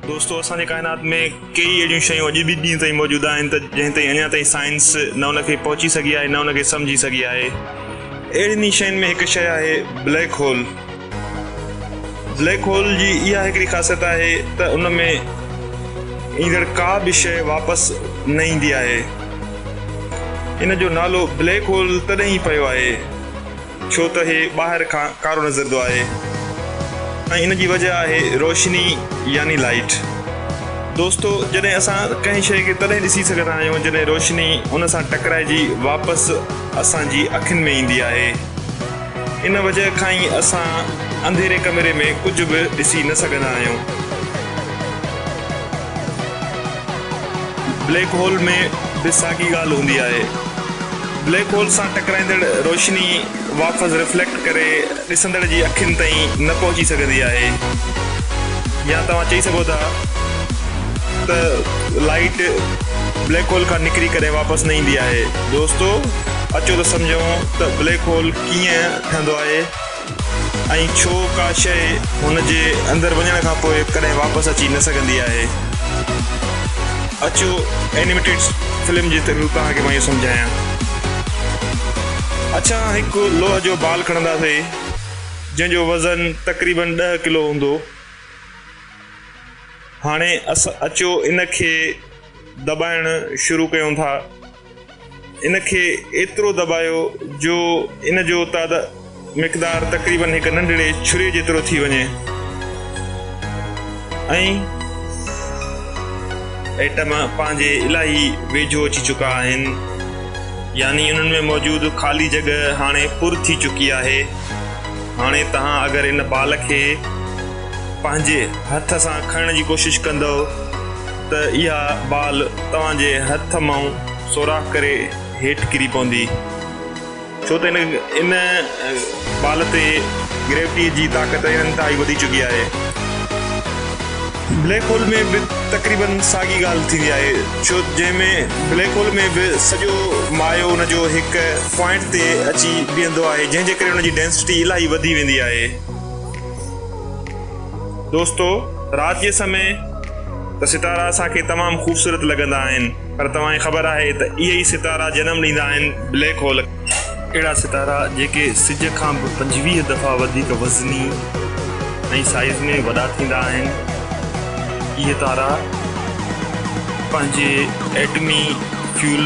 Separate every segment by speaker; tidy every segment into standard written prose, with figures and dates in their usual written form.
Speaker 1: دوستو اسان جي ڪائنات ۾ ڪيئي اهڙيون شيون اڄ به ڏينهن تائين موجود آهن ته جنهن تائين اڃا تائين سائنس نه ان کي پهچي سگهي آهي نه ان کي سمجهي سگهي آهي. اهڙين ئي شين ۾ هڪ شيء آهي بليڪ هول. بليڪ هول جي اها هڪڙي خاصيت آهي ته ان ۾ ايندڙ ڪا به شيء واپس نه ايندي آهي. ان جو نالو بليڪ هول تڏهن ئي پيو آهي ڇو ته هي ٻاهر کان ڪارو نظر ايندو آهي ۽ ان جي وجه آهي روشني يعني لائيٽ. دوستو جڏهن اسان ڪنهن شيء کي تڏهن ڏسي سگهندا آهيون جڏهن روشني ان سان ٽڪرائجي واپس اسان جي اکين ۾ ايندي آهي. ان وجه کان ئي اسان انڌيري ڪمري ۾ ڪجهه به ڏسي نه سگهندا آهيون. بليڪ هول ۾ به ساڳي ڳالهه هوندي آهي. بليڪ هول سان ٽڪرائيندڙ روشني واپس رفليڪٽ ڪري ڏسندڙ جي اکين تائين نه پهچي سگهندي آهي يا توهان چئي سگهو ٿا ته لائيٽ بليڪ هول کان نڪري ڪڏهن واپس نه ايندي آهي. دوستو اچو ته سمجهون ته بليڪ هول ڪيئن ٺهندو آهي ۽ ڇو ڪا شيء هن جي اندر وڃڻ کان پوء ڪڏهن واپس اچي نه سگهندي آهي. اچو اينيميٽيڊ فلم جي ٿرو توهان کي مان اهو سمجهايان. اڇا هڪ لوهه جو بال کڻنداسين جنهن جو وزن تقريبن ڏهه ڪلو هوندو. هاڻي اچو ان کي دٻائڻ شروع ڪيون ٿا. ان کي ايترو دٻايو جو ان جو تعداد مقدار تقريبن هڪ ننڍڙي ڇري جيترو ٿي وڃي ۽ ايٽم پنهنجي الاهي ويجهو اچي چڪا آهن يعني انهن ۾ موجود خالي جڳهه هاڻي پر ٿي چڪي آهي. هاڻي توهان اگر ان بال کي پنهنجي هٿ سان کڻڻ جي ڪوشش ڪندؤ ته اها بال توهان جي هٿ مان سوراخ ڪري هيٺ ڪري پوندي، ڇو ته ان بال تي گريوٽيء جي طاقت انتهائي وڌي چڪي آهي. بليڪ هول ۾ به تقريبن ساڳي ڳالهه ٿيندي آهي، ڇو جنهن ۾ بليڪ هول ۾ به سڄو مايو ان جو هڪ پوائنٽ تي اچي بيهندو آهي، جنهن جي ڪري ان جي ڊينسٽي الاهي وڌي ويندي آهي. دوستو رات جي سمي ته ستارا اسان کي تمام خوبصورت لڳندا آهن پر توهان کي خبر آهي ته اهي ئي ستارا جنم ڏيندا آهن بليڪ هول کي. اهڙا ستارا جيڪي سج کان به 25 دفعا وڌيڪ وزني ۽ سائيز ۾ وڏا ٿيندا آهن. اهي تارا پنهنجي ايٽمي فيول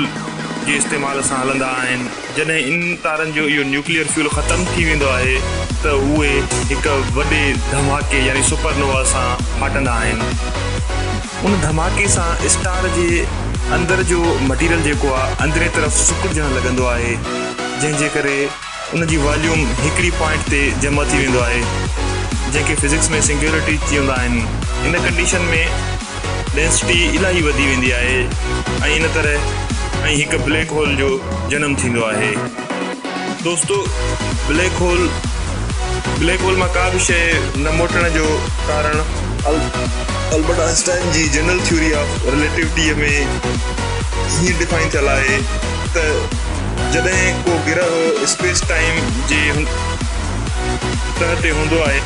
Speaker 1: جي استعمال سان هلندا آهن. جڏهن انهن تارن جو اهو نيوڪليئر فيول ختم ٿي ويندو آهي ته اهي هڪ وڏي ڌماڪي يعني سپر نووا سان ڦاٽندا آهن. ان ڌماڪي سان اسٽار جي اندر جو مٽيريل جيڪو آهي اندرين طرف سڪڙجڻ لڳندو آهي جنهن جي ڪري ان جي واليوم هڪڙي پوائنٽ تي جمع ٿي ويندو آهي جنهن کي فزڪس ۾ سنگيولرٽي چوندا آهن. ان ڪنڊيشن ۾ ڊينسٽي الاهي وڌي ويندي آهي ۽ ان طرح ۽ هڪ بليڪ هول جو جنم ٿيندو آهي. دوستو بليڪ هول بليڪ هول مان ڪا به شيء نه موٽڻ جو ڪارڻ البرٽ آئنسٽائن جي جنرل ٿيوري آف رليٽوٽيء ۾ هيئن ڊفائن ٿيل آهي ته جڏهن ڪو گرهه اسپيس ٽائيم جي تهه تي هوندو آهي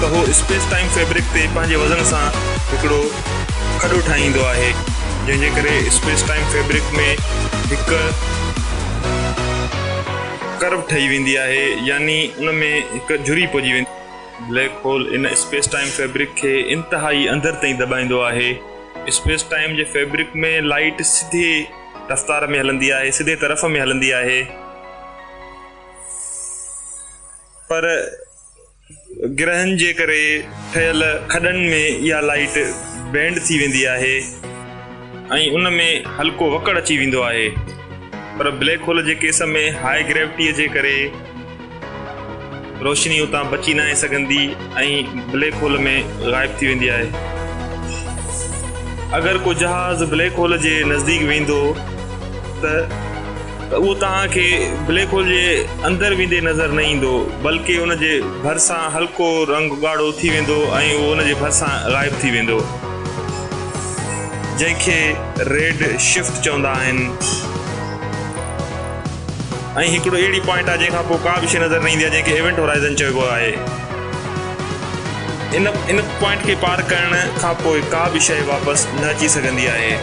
Speaker 1: ته هو اسپيس ٽائيم فيبرڪ تي پنهنجي وزن سان هڪڙو کڏو ٺاهيندو آهي جنهن جي ڪري اسپيس ٽائيم فيبرڪ ۾ هڪ ڪرو ٺهي ويندي آهي يعني ان ۾ هڪ جهري پئجي ويندي. بليڪ هول ان اسپيس ٽائيم فيبرڪ کي انتهائي اندر تائين دٻائيندو آهي. اسپيس ٽائيم جي فيبرڪ ۾ لائيٽ سڌي رفتار ۾ هلندي آهي، سڌي طرف ۾ هلندي آهي پر گرهن جي ڪري ٺهيل کڏن ۾ اها لائيٽ بينڊ ٿي ويندي آهي ۽ ان ۾ هلڪو وڪڙ اچي ويندو آهي پر بليڪ هول جي ڪيس ۾ هاء گريوٽيء جي ڪري روشني اتان بچي ناهي سگهندي ۽ بليڪ هول ۾ غائب ٿي ويندي آهي. اگر ڪو جهاز بليڪ هول جي نزديڪ ويندو ته ته اهو توهان کي بليڪ هول جي اندر ويندي نظر نه ايندو بلڪه ان جي ڀرسان هلڪو رنگ ڳاڙهو ٿي ويندو ۽ اهو ان جي ڀرسان غائب ٿي ويندو جنهن کي ريڊ شفٽ چوندا آهن. ۽ هڪڙو اهڙي پوائنٽ آهي جنهن کان پوء ڪا به شيء نظر نه ايندي آهي جنهن کي ايونٽ هورائزن چئبو آهي. ان ان پوائنٽ کي پار ڪرڻ کان پوء ڪا به شيء واپس نه اچي سگهندي آهي.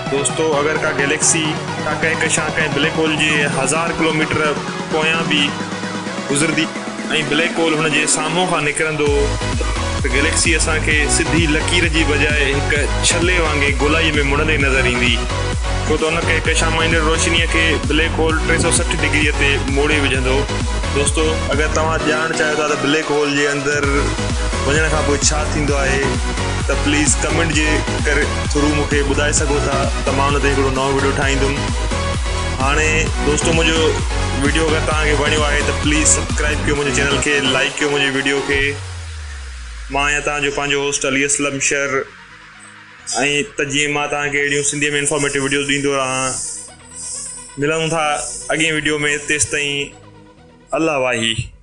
Speaker 1: دوستو اگر ڪا گيليڪسي ڪا ڪهڪشان ڪنهن بليڪ هول جي هزار ڪلوميٽر پويان به گذرندي ۽ بليڪ هول هن جي سامهون کان نڪرندو ته گيليڪسي اسان کي سڌي لڪير جي بجاء هڪ ڇلي وانگي گولائي ۾ مڙندي نظر ايندي ڇو ته ان ڪهڪشان مان ايندڙ روشنيء کي بليڪ هول 360 ڊگريء تي موڙي وجهندو. دوستو اگر توهان ڄاڻڻ چاهيو ٿا ته بليڪ هول جي اندر وڃڻ کان پوء ڇا ٿيندو آهي ته پليز ڪمينٽ جي ڪري ٿرو مون کي ٻڌائي سگهو ٿا ته مان ان تي هڪڙو نئون وڊيو ٺاهيندم. هاڻي دوستو منهنجو وڊيو اگر توهان کي وڻيو آهي ته پليز سبسڪرائب ڪيو منهنجي چينل کي لائڪ ڪيو منهنجي وڊيو کي. مان آهيان توهان جو پنهنجو هوسٽ علي اسلم شر ۽ ته جيئن مان توهان کي اهڙيون سنڌي ۾ انفارميٽو وڊيوز ڏيندو رهان. ملون ٿا اڳئين وڊيو ۾ تيستائين الله واهي.